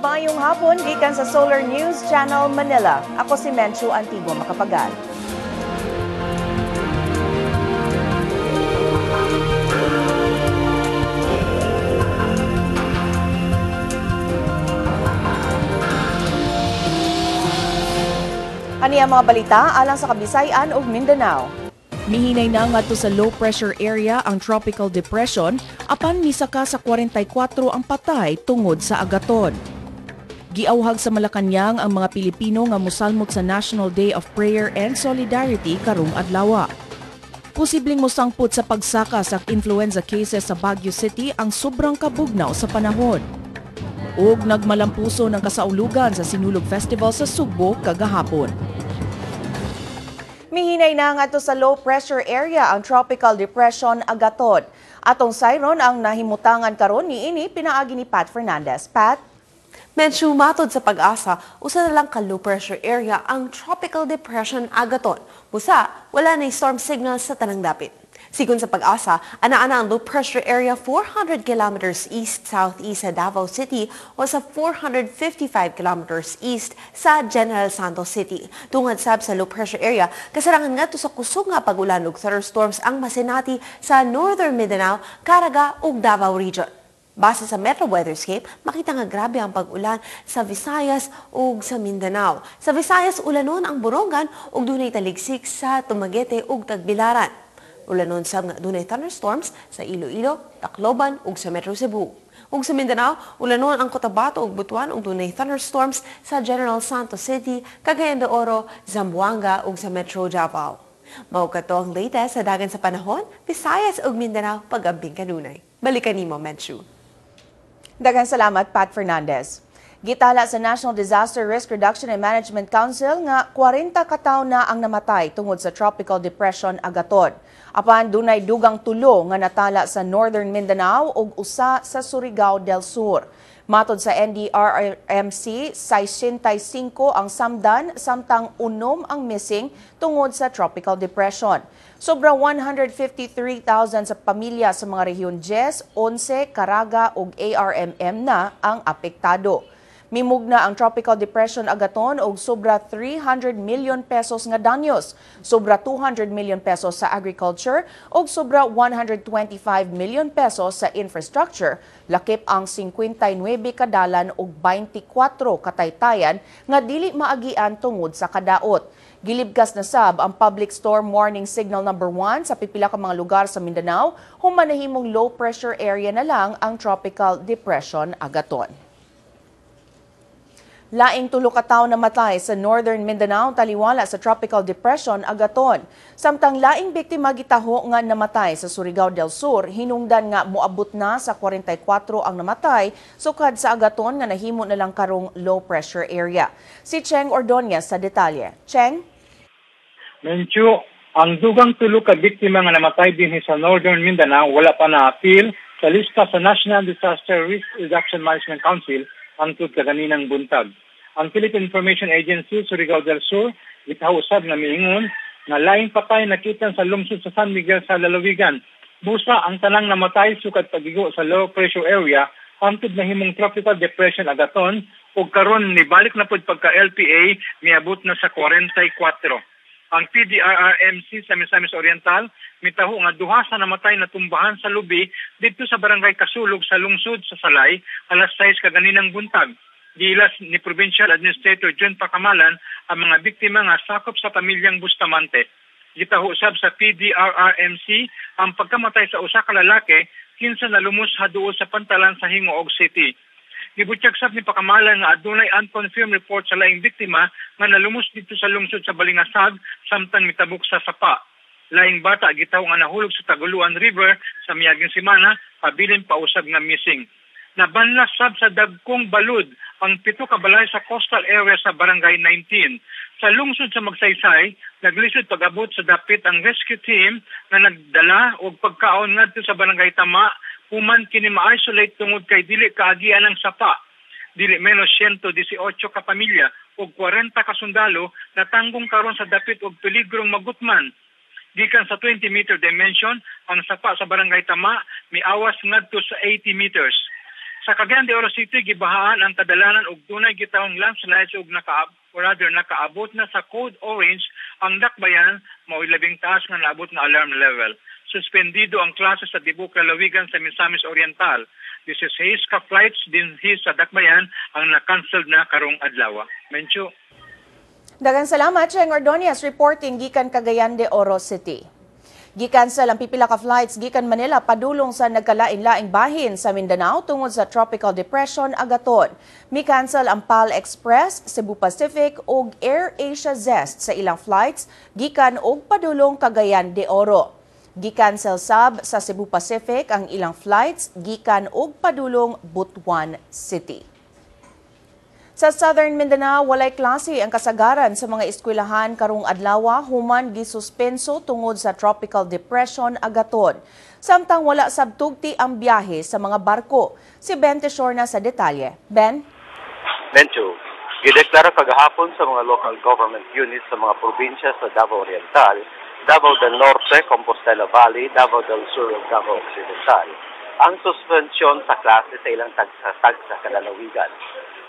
Maayong hapon gikan sa Solar News Channel Manila. Ako si Menchu Antigua Makapagal. Ani ang mga balita alang sa Kabisayan ug Mindanao. Mihinay na ngadto sa low pressure area ang tropical depression apan misaka sa 44 ang patay tungod sa agaton. Giawhag sa Malacañang ang mga Pilipino nga mosalmot sa National Day of Prayer and Solidarity karong adlaw. Posibleng mosangpot sa pagsaka sa influenza cases sa Baguio City ang sobrang kabugnaw sa panahon. Ug nagmalampuso ng kasaulugan sa Sinulog Festival sa Sugbo kagahapon. Mihinay na ngadto sa low pressure area ang tropical depression Agaton. Atong sayron ang nahimutangan karon niini pinaagi ni Pat Fernandez. Pat? Medyo matod sa Pag-asa, usa na lang ka low pressure area ang tropical depression Agaton. Busa, wala na storm signal sa tanang dapit. Sigon sa Pag-asa, ana-ana ang low pressure area 400 kilometers east-southeast sa Davao City o sa 455 kilometers east sa General Santos City. Tungod sab sa low pressure area, kasarangan ngadto sa kusog nga pag-ulan ug thunderstorms ang masinati sa Northern Mindanao, Caraga ug Davao Region. Base sa Metro Weatherscape, makita nga grabe ang pag-ulan sa Visayas ug sa Mindanao. Sa Visayas, ulanon ang Borongan ug dunay taligsik sa Dumaguete ug Tagbilaran. Ulanon sab nga dunay thunderstorms sa Iloilo, Tacloban ug sa Metro Cebu. Ug sa Mindanao, ulanon ang Cotabato ug Butuan ug dunay thunderstorms sa General Santos City, Cagayan de Oro, Zamboanga ug sa Metro Davao. Mao kato ang latest sa dagan sa panahon, Visayas ug Mindanao pag-amping kanunay. Balikan nimo, Menchu. Daghang salamat, Pat Fernandez. Gitala sa National Disaster Risk Reduction and Management Council nga 40 ka tawo na ang namatay tungod sa Tropical Depression Agaton. Apan dunay dugang tulo nga natala sa Northern Mindanao ug usa sa Surigao del Sur. Matod sa NDRRMC, 65 ang samdan samtang 6 ang missing tungod sa Tropical Depression. Sobra 153,000 sa pamilya sa mga rehiyon 10, 11, Caraga ug ARMM na ang apektado. Mimugna ang Tropical Depression Agaton og sobra 300 million pesos nga danyos, sobra 200 million pesos sa agriculture og sobra 125 million pesos sa infrastructure, lakip ang 59 kadalan og 24 kataytayan nga dili maagian tungod sa kadaot. Gilibgas na sab ang public storm warning signal number 1 sa pipila ka mga lugar sa Mindanao, human nahimong low pressure area na lang ang Tropical Depression Agaton. Laing tulo ka tawo namatay sa Northern Mindanao taliwala sa Tropical Depression Agaton. Samtang laing biktima gitaho nga namatay sa Surigao del Sur, hinungdan nga moabot na sa 44 ang namatay sukad sa Agaton nga nahimo na lang karong low pressure area. Si Cheng Ordonez sa detalye. Cheng? Menchu, ang dugang tulo ka biktima nga namatay dinhi sa Northern Mindanao wala pa na-appeal sa lista sa National Disaster Risk Reduction Management Council hangtod kaganinang buntag. Ang Philippine Information Agency Surigao del Sur gitaho usab nga miingon nga laing patay nakita sa lungsod sa San Miguel sa lalawigan. Busa ang tanang namatay sukad pagigo sa low pressure area hangtod nahimong tropical depression Agaton ug karon nibalik na pud pagka LPA miabot na sa 44. Ang PDRRMC sa Misamis Oriental mitaho nga duha sa namatay na tumbahan sa lubi didto sa barangay Kasulog sa lungsod sa Salay alas 6 kaganinang buntag. Giilas ni Provincial Administrator John Pacamalan ang mga biktima nga sakop sa pamilyang Bustamante. Gitaho usab sa PDRRMC ang pagkamatay sa usa ka lalaki kinsa nalumos haduol sa pantalan sa Gingoog City. Gibutyag sab ni Pacamalan nga adunay unconfirmed report sa laing biktima nga nalumos didto sa lungsod sa Balingasag samtang mitabok sa sapa. Laing bata gitaw nga nahulog sa Taguluan River sa miaging semana pabilin pa usab nga missing. Nabanlas sab sa dagkong balud ang 7 ka balay sa coastal area sa Barangay 19. Sa lungsod sa Magsaysay, naglisod pag-abot sa dapit ang rescue team nga nagdala og pagkaon ngadto sa Barangay Tama human kini ma-isolate tungod kay dili kaagian ang sapa. Dili menos 118 ka pamilya ug 40 ka sundalo natanggong karon sa dapit og peligrong magutman. Gikan sa 20-meter dimension, ang sapa sa Barangay Tama miawas ngadto sa 80 meters. Sa Cagayan de Oro City, gibahaan ang kadalanan og dunay gitawong landslides ug naka or rather nakaabot na sa code orange ang dakbayan, mao'y labing taas nga naabot nga alarm level. Suspendido ang klase sa tibuok lalawigan sa Misamis Oriental. 16 ka flights dinhi sa dakbayan ang na-cancelled na karong adlaw. Mencho. Daghang salamat, Cheng Ordonez, reporting gikan Cagayan de Oro City. Gikansel ang pipila ka flights gikan Manila padulong sa nagkalain-laing bahin sa Mindanao tungod sa Tropical Depression Agaton. Mi-cancel ang PAL Express, Cebu Pacific ug Air Asia Zest sa ilang flights gikan og padulong Cagayan de Oro. Gikansel sab sa Cebu Pacific ang ilang flights gikan og padulong Butuan City. Sa Southern Mindanao, walay klase ang kasagaran sa mga eskwelahan karong adlaw human gisuspenso tungod sa Tropical Depression Agaton. Samtang wala sab tugti ang biyahe sa mga barko. Si Ben Teshorna sa detalye. Ben? Mencho, gideklara kagahapon sa mga local government units sa mga probinsya sa Davao Oriental, Davao del Norte, Compostela Valley, Davao del Sur ug Davao Occidental ang suspensyon sa klase sa ilang tagsa-tagsa kalalawigan.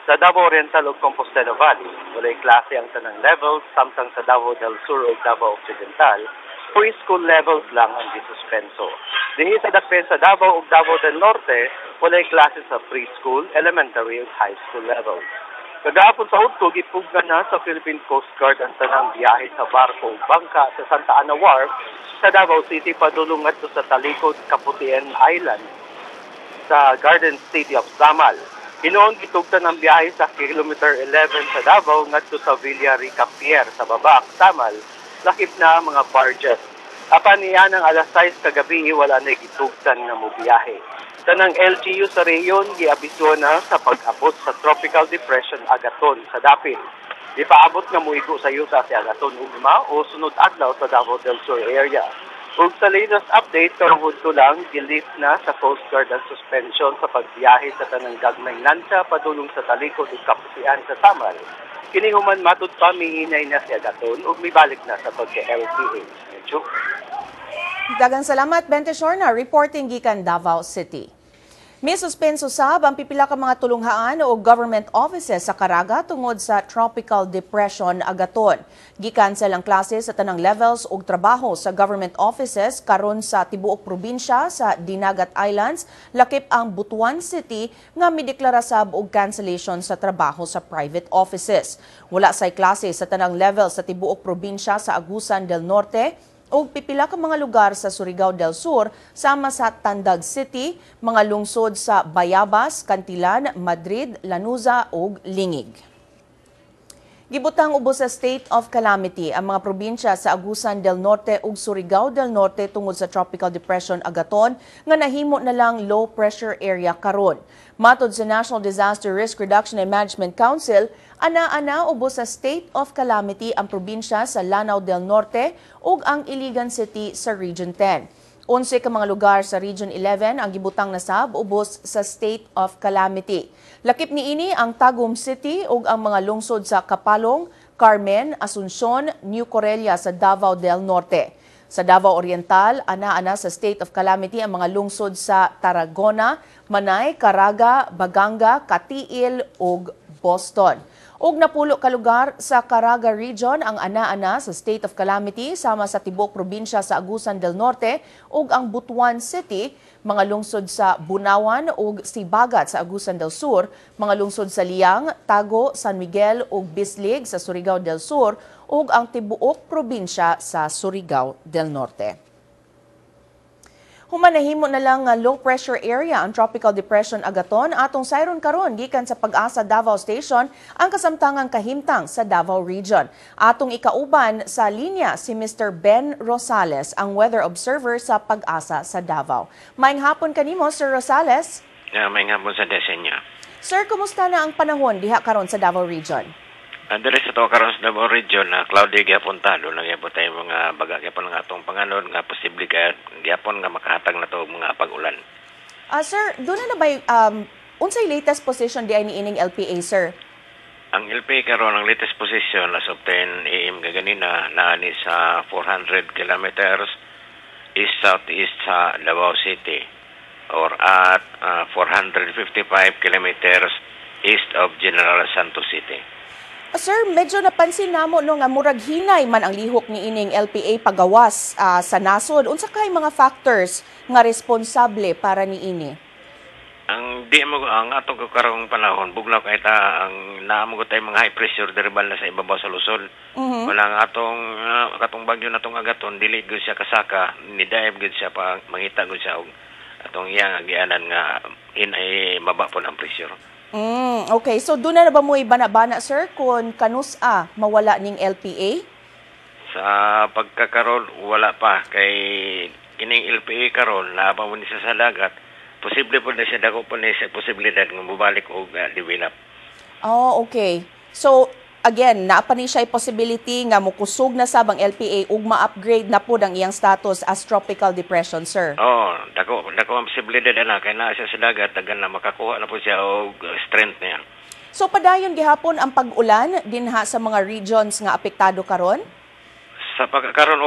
Sa Davao Oriental ug Compostela Valley, walay klase ang tanang levels, samtang sa Davao del Sur ug Davao Occidental, preschool levels lang ang gisuspenso. Dinhi sa dakbayan sa Davao ug Davao del Norte, walay klase sa preschool, elementary ug high school levels. Kagahapon sa Udto, gipugnan na sa Philippine Coast Guard ang tanang biyahe sa barko ug bangka sa Santa Ana Wharf sa Davao City padulong ngadto sa Talikod, Kaputian Island sa Garden City of Samal. Hinuon gitugtan ang biyahe sa kilometer 11 sa Davao ngadto sa Villa Rica Pier sa Babak, Samal, lakip na ang mga barges. Apan niya ng alas 6 kagabi, wala na gitugtan nga mobiyahe. Tanang LGU sa rehiyon giabiso na sa pag-abot sa Tropical Depression Agaton sa dapit. Gipaabot nga muigo sa yuta si Agaton ugma o sunod adlaw sa Davao del Sur area. Ug sa latest update, karong Hudto lang, gilift na sa Coast Guard ang suspension sa pagbiyahe sa tanang gagmayng lancha padulong sa Talikod ug Kaputian sa Samal. Kini human matud pa mihinay na si Agaton ug mibalik na sa pagka-LPA. Medyo. Daghang salamat, Ben Teshorna, reporting gikan Davao City. May suspenso sab ang pipila ka mga tulunghaan o government offices sa Caraga tungod sa Tropical Depression Agaton. Gikansel ang klase sa tanang levels og trabaho sa government offices karon sa tibuok probinsya sa Dinagat Islands, lakip ang Butuan City nga mideklara sab og cancellation sa trabaho sa private offices. Wala say klase sa tanang levels sa tibuok probinsya sa Agusan del Norte ug pipila ka mga lugar sa Surigao del Sur sama sa Tandag City, mga lungsod sa Bayabas, Cantilan, Madrid, Lanuza ug Lingig. Gibutang ubos sa state of calamity ang mga probinsya sa Agusan del Norte ug Surigao del Norte tungod sa Tropical Depression Agaton nga nahimo na lang low pressure area karon. Matod sa National Disaster Risk Reduction and Management Council, ana-ana ubos sa state of calamity ang probinsya sa Lanao del Norte ug ang Iligan City sa Region 10. 11 ka mga lugar sa Region 11 ang gibutang na sab ubos sa state of calamity. Lakip niini ang Tagum City ug ang mga lungsod sa Kapalong, Carmen, Asuncion, New Corella sa Davao del Norte. Sa Davao Oriental, ana-ana sa state of calamity ang mga lungsod sa Tarragona, Manay, Caraga, Baganga, Cateel ug Boston. Ug 10 ka lugar sa Caraga Region ang ana-ana sa state of calamity sama sa tibuok probinsya sa Agusan del Norte ug ang Butuan City, mga lungsod sa Bunawan ug Sibagat sa Agusan del Sur, mga lungsod sa Liang, Tago, San Miguel ug Bislig sa Surigao del Sur ug ang tibuok probinsya sa Surigao del Norte. Human nahimo na lang nga low pressure area ang Tropical Depression Agaton, atong sayron karon gikan sa Pag-asa Davao Station ang kasamtangang kahimtang sa Davao Region. Atong ikauban sa linya si Mr. Ben Rosales, ang weather observer sa Pag-asa sa Davao. Maayong hapon kanimo, Sir Rosales. Yeah, maayong hapon sa niyo. Sir, kumusta na ang panahon diha karon sa Davao Region? Diri sa ato karon sa Davao Region na cloudy gyapon ta, duna gyapon tayo mga baga gyapon nga atong panganod nga posible kay gyapon nga makahatag na to mga pag-ulan. Sir, duna na ba unsay latest position di ay niining LPA, sir? Ang LPA karon, ang latest position as of 10 AM kaganina, naa ni sa 400 kilometers east southeast sa Davao City. or at 455 kilometers east of General Santos City. Sir, medyo napansin namo no nga murag hinay man ang lihok ni ining LPA pagawas sa nasod. Unsa kay mga factors nga responsable para niini? Ang di mo ang atong karong panahon bugnaw kay ta ang naa mo tay mga high pressure diri banda sa ibabaw sa Luzon. Wala ang atong katong bagyo natong Agaton dili gyud siya kasaka, ni dive gyud siya pa mangita gyud siya og atong iyang agianan nga inay maba po ang pressure. Okay, so doon na ba mo ibana-bana, sir, kung kanus-a mawala ning LPA? Sa pagkakaroon wala pa kay kining LPA karon naa pa mo ni siya sa dagat. Posible po na siya, dako po na siya posibilidad nga mobalik og develop. Oh, okay. So, again, naa pa ni siya possibility nga mokusog na sab ang LPA ug ma-upgrade na pod ang iyang status as tropical depression, sir. Oh, dako ang posibilidad ana kay naa siya sa dagat, dagan na makakuha na po siya og strength niya. So padayon gihapon ang pag-ulan dinha sa mga regions nga apektado karon? Sa pagkakaroon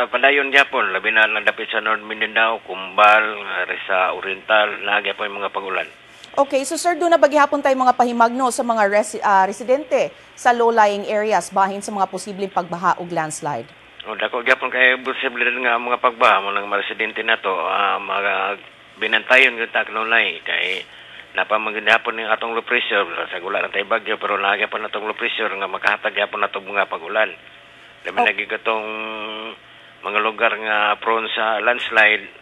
padayon gyapon labi na dapit sa North Mindanao, Kumbal, sa Oriental, naa gyapon yung mga pag-ulan. Okay, so sir, doon na ba gihapon tayo mga pahimagno sa mga residente sa low-lying areas bahin sa mga posibleng pagbaha ug landslide? O, dako gyapon kay posibilidad nga mga pagbaha mo ng mga residente nato, mga binantayon gyud ta kanunay kay napamagindapon ning atong low pressure sa gula na tayo bagyo pero naa gyapon atong low pressure nga makahatag gyapon natong mga pag-ulan. Labi na gyud katong mga lugar nga prone sa landslide,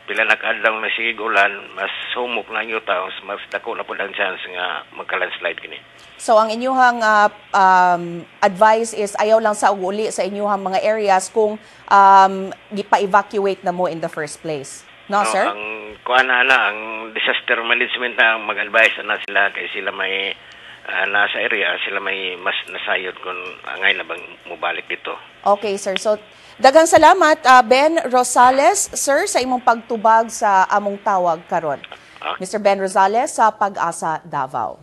pila na kaadlaw na sige ulan, mas humok na ang yuta, mas dako na pud ang chance nga magka-landslide kini. So ang inyuhang advice is ayaw lang sa uli sa inyuhang mga areas kung gipa-evacuate na mo in the first place. No, sir? Ang kuan na ang disaster management na mag-advise na sila kay sila may nasa area, sila may mas nasayod kung angay na bang mobalik dito. Okay, sir. So daghang salamat Ben Rosales, sir, sa imong pagtubag sa among tawag karon. Mr. Ben Rosales sa Pag-asa Davao.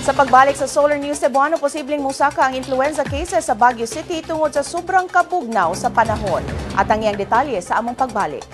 Sa pagbalik sa Solar News Cebuano, posibleng musaka ang influenza cases sa Baguio City tungod sa sobrang kabugnaw sa panahon. At ang iyang detalye sa among pagbalik.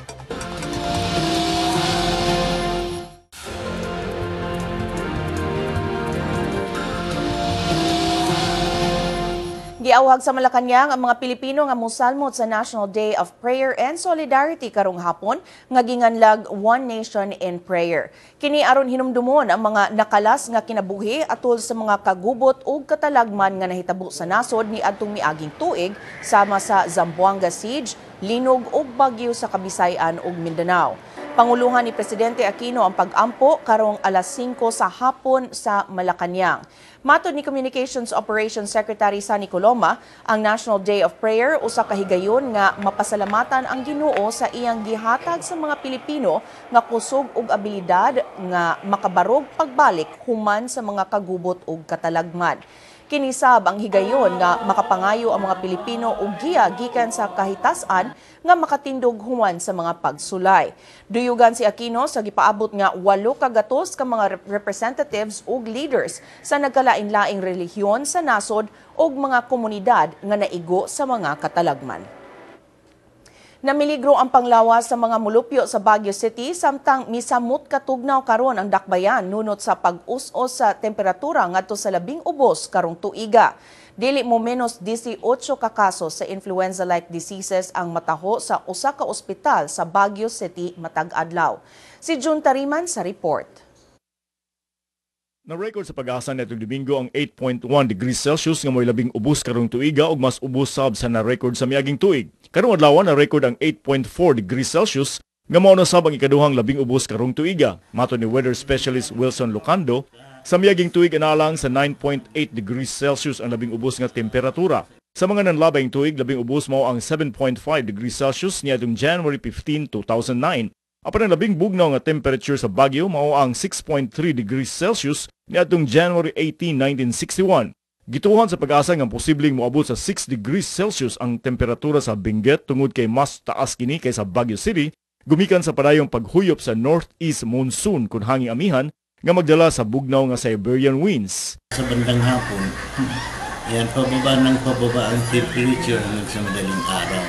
Giawhag sa Malacañang ang mga Pilipino nga mosalmot sa National Day of Prayer and Solidarity karong hapon nga ginganlag One Nation in Prayer. Kini aron hinumdumon ang mga nakalas nga kinabuhi atol sa mga kagubot ug katalagman nga nahitabo sa nasod niadtong miaging tuig sama sa Zamboanga Siege, linog ug bagyo sa Kabisayan ug Mindanao. Panguluhan ni Presidente Aquino ang pag-ampo karong alas 5 sa hapon sa Malacañang. Matod ni Communications Operations Secretary Sonny Coloma, ang National Day of Prayer usa ka higayon nga mapasalamatan ang Ginoo sa iyang gihatag sa mga Pilipino nga kusog ug abilidad nga makabarog pagbalik human sa mga kagubot ug katalagman. Kinisab ang higayon nga makapangayo ang mga Pilipino og giya gikan sa kahitas-an nga makatindog human sa mga pagsulay. Duyugan si Aquino sa gipaabot nga 8 ka ka mga representatives ug leaders sa nagkalain-laing relihiyon sa nasod ug mga komunidad nga naigo sa mga katalagman. Namiligro ang panglawas sa mga mulupyo sa Baguio City samtang misamot katugnaw karon ang dakbayan nunot sa pag-us-os sa temperatura ngadto sa 10 karong tuiga. Dili mo menos 18 ka kaso sa influenza-like diseases ang mataho sa usa ka ospital sa Baguio City matag adlaw. Si June Tariman sa report. Na-record sa Pag-asa nitong Domingo ang 8.1 degrees Celsius nga mo'y 10 karong tuiga ug mas ubos sab sa na-record sa miaging tuig. Karong adlaw na-record ang 8.4 degrees Celsius nga mao na sab ang ikaduhang 10 karong tuiga. Matod ni weather specialist Wilson Lucando, sa miaging tuig analang sa 9.8 degrees Celsius ang 10 nga temperatura. Sa mga nanlabayng tuig, 10 mao ang 7.5 degrees Celsius niadtong January 15, 2009. Apan ang 10 bugnaw nga temperature sa Baguio mao ang 6.3 degrees Celsius niadtong January 18, 1961. Gituohan sa Pag-asa nga posibleng moabot sa 6 degrees Celsius ang temperatura sa Benguet tungod kay mas taas kini kaysa Baguio City, gumikan sa padayong paghuyop sa northeast monsoon kun hanging amihan nga magdala sa bugnaw nga Siberian winds. Sa bandang hapon, yan, pababa ng pababa ang temperature hanggang sa madaling araw.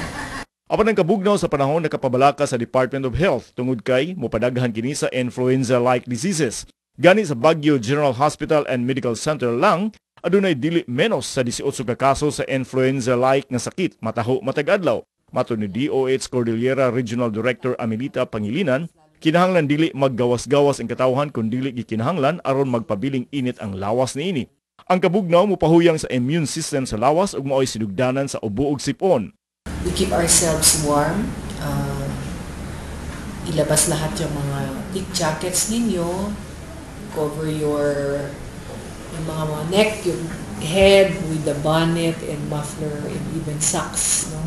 Apan ang kabugnaw sa panahon nakapabalaka sa Department of Health tungod kay mopadaghan kini sa influenza-like diseases. Gani sa Baguio General Hospital and Medical Center lang, adunay dili menos sa 18 ka kaso sa influenza-like nga sakit mataho matag adlaw. Matod ni DOH Cordillera Regional Director Amelita Pangilinan, kinahanglan dili maggawas-gawas ang katawhan kung dili gikinahanglan aron magpabiling init ang lawas niini. Ang kabugnaw mopahuyang sa immune system sa lawas ug maoy sinugdanan sa ubo ug sipon. We keep ourselves warm. Ilabas lahat yung mga thick jackets ninyo. Cover yung mga neck, yung head with the bonnet and muffler and even socks, no?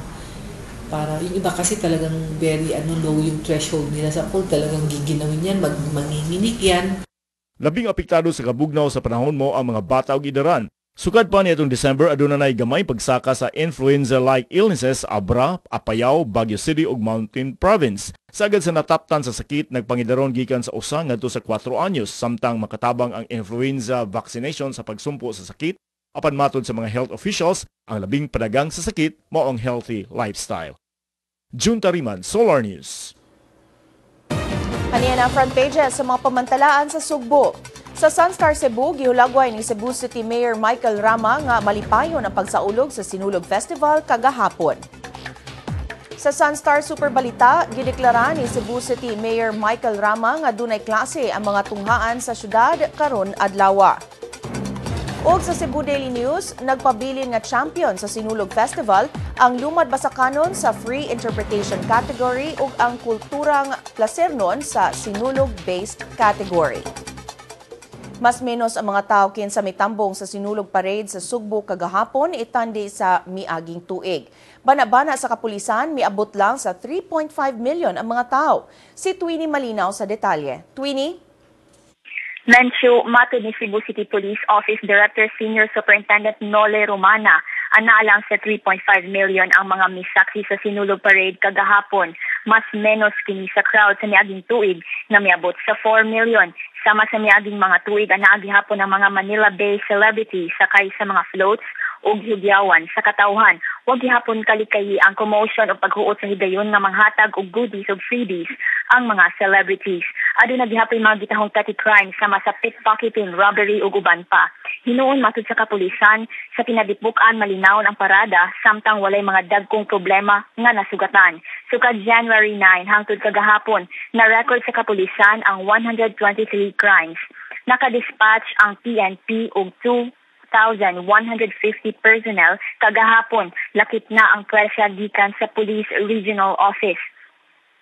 Para yung iba kasi talagang very low yung threshold nila sa cold, talagang giginawin yan, manginginig yan. Labing apektado sa kabugnaw sa panahon mao ang mga bata ug idaran. Sukad pa niadtong December, aduna nay gamay pagsaka sa influenza-like illnesses Abra, Apayao, Baguio City ug Mountain Province. Sagad sa nataptan sa sakit, nagpangidaron gikan sa 1 ngadto sa 4 anyos, samtang makatabang ang influenza vaccination sa pagsumpo sa sakit. Apan matod sa mga health officials, ang labing padagang sa sakit mao ang healthy lifestyle. June Tariman, Solar News. Ania ang front pages sa mga pamantalaan sa Sugbo. Sa Sunstar Cebu, gihulagway ni Cebu City Mayor Michael Rama nga malipayon ang pagsaulog sa Sinulog Festival kagahapon. Sa Sunstar Super Balita, gideklara ni Cebu City Mayor Michael Rama nga dunay klase ang mga tunghaan sa syudad karon adlawa. Og sa Cebu Daily News, nagpabilin nga champion sa Sinulog Festival ang Lumad Basakanon sa Free Interpretation category ug ang Kulturang Placernon sa Sinulog-based category. Mas menos ang mga tao kinsa mitambong sa Sinulog Parade sa Sugbo kagahapon itandi sa miaging tuig. Bana-bana sa kapulisan, miabot lang sa 3.5 million ang mga tao. Si Twini Malinaw sa detalye. Twini? Menchu, matod ni Cebu City Police Office Director Senior Superintendent Nole Romana, anaa lang sa 3.5 million ang mga misaksi sa Sinulog Parade kagahapon. Mas menos kini sa crowd sa miaging tuig na miabot sa 4 million. Sama sa miaging mga tuig, anaa gihapon ang mga Manila-based celebrities sakay sa mga floats ug hugyawan sa katawhan. Wa gihapon kalikayi ang commotion o paghuot sa higayon nga manghatag og goodies ug freebies ang mga celebrities. Aduna gihapon mga gitahong petty crimes sama sa pickpocketing, robbery ug uban pa. Hinuon matud sa kapulisan, sa kinadipbukan malinawon ang parada samtang walay mga dagkong problema nga nasugatan. Sukad January 9 hangtod kagahapon, na-record sa kapulisan ang 123 crimes. Nakadispatch ang PNP og 2,150 personnel kagahapon, lakip na ang pwersa gikan sa Police Regional Office.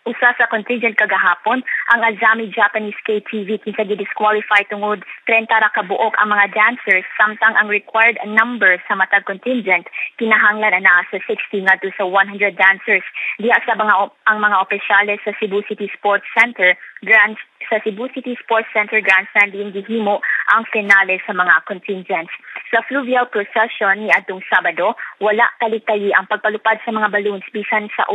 Usa sa contingent kagahapon, ang Azami Japanese KTV kinsa gidisqualify tungod 30 ra kabuok ang mga dancers, samtang ang required number sa matag contingent kinahanglan anaa sa 60 ngadto sa 100 dancers. Diha sa mga ang mga opisyales sa Cebu City Sports Center Grand sa Cebu City Sports Center Grandstand din gihimo ang finale sa mga contingents. Sa fluvial procession niadtong Sabado, wala kalikayi ang pagpalupad sa mga balloons bisan sa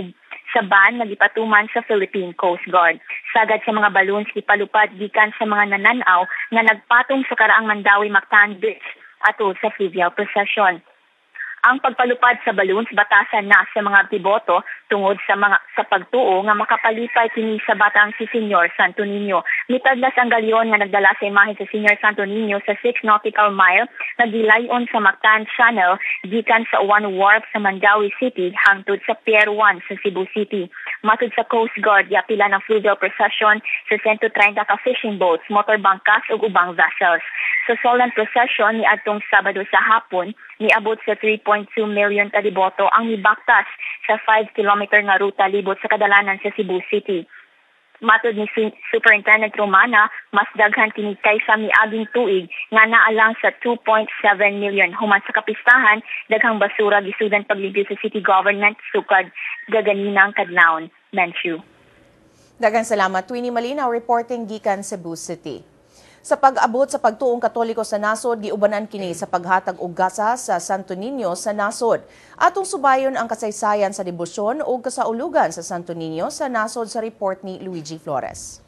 ban nga gipatuman sa Philippine Coast Guard. Sagad sa mga balloons gipalupad gikan sa mga nananaw nga nagpatong sa karaang Mandawi Mactan Bridge atol sa fluvial procession. Ang pagpalupad sa balloons batasan na sa mga deboto tungod sa pagtuo nga makapalipay kini sa batang si Senyor Santo Niño. Mitadlas ang galyon nga nagdala sa imahe sa Senyor Santo Niño sa 6 nautical mile nga gilayon sa Mactan Channel gikan sa 1 Wharf sa Mandaue City hangtod sa Pier 1 sa Cebu City. Matud sa Coast Guard, giapila ng fluvial procession sa 130 ka fishing boats, motor bangkas ug ubang vessels. Sa solemn procession niadtong Sabado sa hapon, niabot sa 3.2 million kadeboto ang mibaktas sa 5 kilometer nga ruta libot sa kadalanan sa Cebu City. Matod ni Superintendent Romana, mas daghan kini kaysa miaging tuig nga naa lang sa 2.7 million. Human sa kapistahan, daghang basura gisudan paglimpyo sa city government sukad gaganinang kadlawon. Menchu. Daghang salamat, Twini Malinaw reporting gikan Cebu City. Sa pag-abot sa pagtuong Katoliko sa nasod, giubanan kini sa paghatag og gasa sa Santo Niño sa nasod. Atong subayon ang kasaysayan sa debosyon ug kasaulugan sa Santo Niño sa nasod sa report ni Luigi Flores.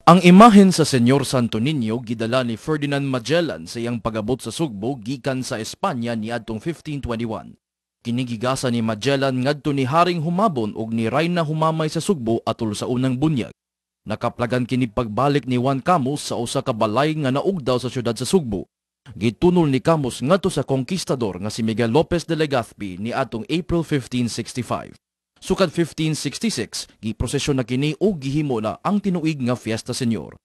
Ang imahen sa Senyor Santo Niño gidala ni Ferdinand Magellan sa iyang pag-abot sa Sugbo gikan sa Espanya niadtong 1521. Kini gigasa ni Magellan ngadto ni Haring Humabon ug ni Rayna Humamay sa Sugbo atol sa unang bunyag. Nakaplagan kini pagbalik ni Juan Camus sa usa ka balay nga naugdaw sa syudad sa Sugbo. Gitunol ni Camus ngadto sa konkistador nga si Miguel Lopez de Legazpi niadtong April 1565. Sukad 1566, giprosesyon na kini ug gihimo na ang tinuig nga Fiesta Señor.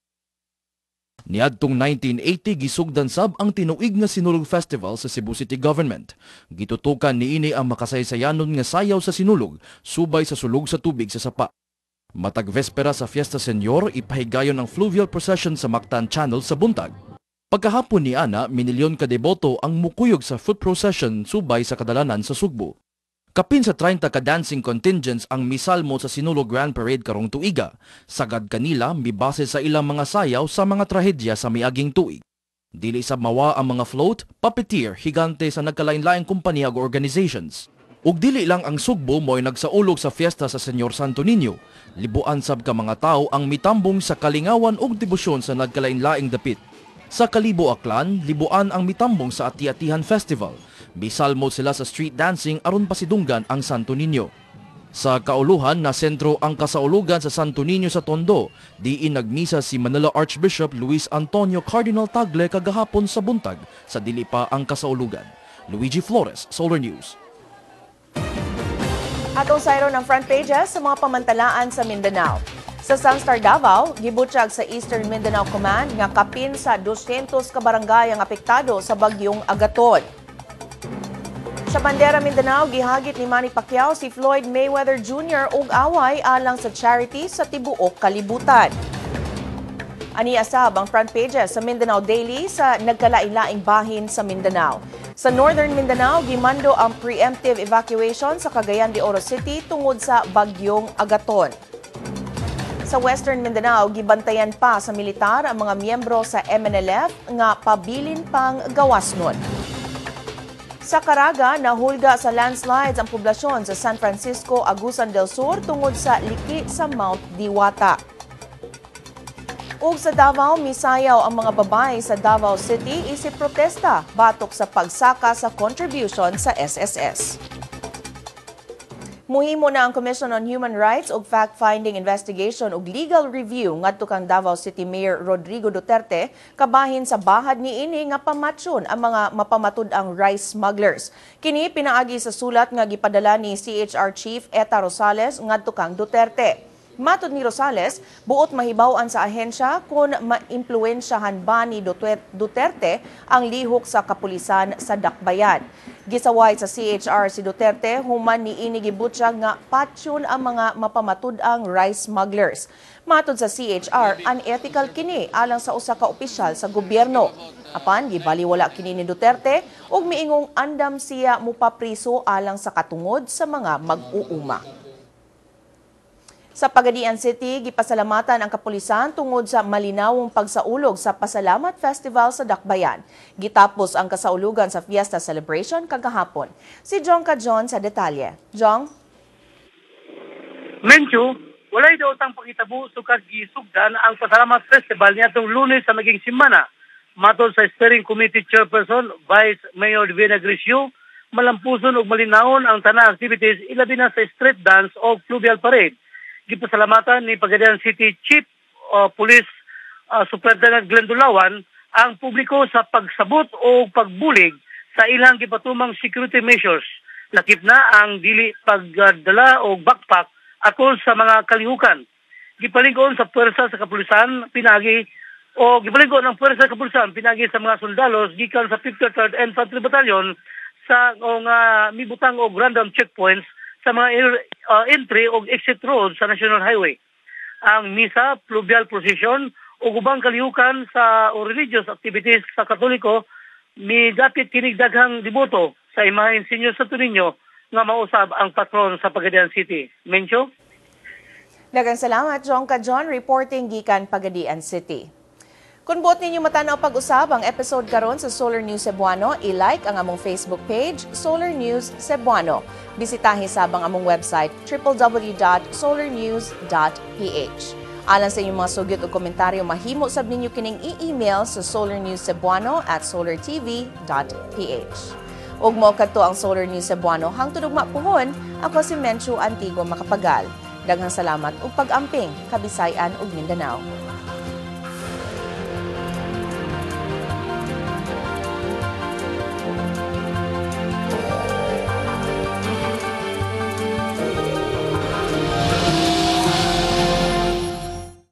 Niadtong 1980, gisugdan sab ang tinuig nga Sinulog Festival sa Cebu City Government. Gitutukan niini ang makasaysayanon nga sayaw sa Sinulog subay sa sulog sa tubig sa sapa. Matag vespera sa Fiesta Señor, ipahigayon ang fluvial procession sa Mactan Channel sa buntag. Pagkahapon ni ana, minilyon ka deboto ang mukuyog sa foot procession subay sa kadalanan sa Sugbo. Kapin sa 30 ka dancing contingents ang misalmo sa Sinulog Grand Parade karong tuiga. Sagad kanila mibase sa ilang mga sayaw sa mga trahedya sa miaging tuig. Dili sab mawa ang mga float, puppeteer, higante sa nagkalain-laing kompanya ug organizations. Ug dili lang ang Sugbo mo'y nagsaulog sa fiesta sa Señor Santo Niño. Libuan sab ka mga tao ang mitambong sa kalingawan ug debosyon sa nagkalain-laing dapit. Sa Kalibo, Aklan, libuan ang mitambong sa Ati-Atihan Festival. Misalmo sila sa street dancing aron pasidunggan ang Santo Niño. Sa kauluhan na sentro ang kasaulugan sa Santo Niño sa Tondo, diin nagmisa si Manila Archbishop Luis Antonio Cardinal Tagle kagahapon sa buntag sa dili pa ang kasaulugan. Luigi Flores, Solar News. Atong sayron ang front pages sa mga pamantalaan sa Mindanao. Sa Sunstar Davao, gibutyag sa Eastern Mindanao Command nga kapin sa 200 ka barangay ang apektado sa bagyong Agaton. Sa Bandera Mindanao, gihagit ni Manny Pacquiao si Floyd Mayweather Jr. og away alang sa charity sa tibuok kalibutan. Ani asab ang front pages sa Mindanao Daily sa nagkalain-laing bahin sa Mindanao. Sa Northern Mindanao, gimando ang preemptive evacuation sa Cagayan de Oro City tungod sa bagyong Agaton. Sa Western Mindanao, gibantayan pa sa militar ang mga miyembro sa MNLF nga pabilin pang gawas nun. Sa Caraga, nahulga sa landslides ang poblasyon sa San Francisco, Agusan del Sur tungod sa liki sa Mount Diwata. Ug sa Davao, misayaw ang mga babae sa Davao City isip protesta batok sa pagsaka sa contribution sa SSS. Muhimo na ang Commission on Human Rights og fact-finding investigation ug legal review ngadto kang Davao City Mayor Rodrigo Duterte kabahin sa bahad niini nga pamatsyon ang mga mapamatud-ang rice smugglers. Kini pinaagi sa sulat nga gipadala ni CHR Chief Eta Rosales ngadto kang Duterte. Matod ni Rosales, buot mahibaw-an sa ahensya kung maimpluwensyahan ba ni Duterte ang lihok sa kapulisan sa Dakbayan. Gisaway sa CHR si Duterte human niini gibutyag nga patsyon ang mga mapamatud-ang rice smugglers. Matod sa CHR, unethical kini alang sa usa ka opisyal sa gobyerno. Apan gibaliwala kini ni Duterte ug miingong andam siya mupapriso alang sa katungod sa mga mag-uuma. Sa Pagadian City, gipasalamatan ang kapulisan tungod sa malinawong pagsaulog sa Pasalamat Festival sa Dakbayan. Gitapos ang kasaulugan sa Fiesta Celebration kagahapon. Si Jong Kajon sa detalye. Jong? Mencho, walay daotang pangitabo sukad gisugdan ang Pasalamat Festival niadtong Lunes sa naging simana. Matod sa Steering Committee Chairperson, Vice Mayor Divina Grisio, malampuson ug malinawon ang tanang activities ilabi na sa street dance o fluvial parade. Gipasalamatan ni Pagadian City Chief Police Superintendent Glenn Dulawan ang publiko sa pagsabot o pagbulig sa ilang gipatumang security measures. Lakip na ang dili pagdala o backpack atol sa mga kalihukan. Gipalig-on sa puwersa sa kapulisan pinagi o gipalig-on ang puwersa sa kapulisan pinagi sa mga sundalos gikan sa 53rd Infantry Battalion sa mibutang og random checkpoints sa mga entry o exit road sa National Highway. Ang misa, fluvial procession o ubang kalihukan sa o religious activities sa Katoliko midapit kinig daghang deboto sa imahen Señor Santo Niño nga mausab ang patron sa Pagadian City. Mencho? Daghang salamat, Jong Kajon, reporting gikan Pagadian City. Kung buot ninyo matanaw pag-usab ang episode karon sa Solar News Cebuano, i-like ang among Facebook page, Solar News Cebuano. Bisitahin sab ang among website, www.solarnews.ph. Alang sa inyong mga sugyot o komentaryo, mahimo sab ninyo kining i-email sa solarnewscebuano@solartv.ph. Ug mao kadto ang Solar News Cebuano hangtod ugma puhon, ako si Menchu Antigo Makapagal. Daghang salamat ug pag-amping, Kabisay-an ug Mindanao.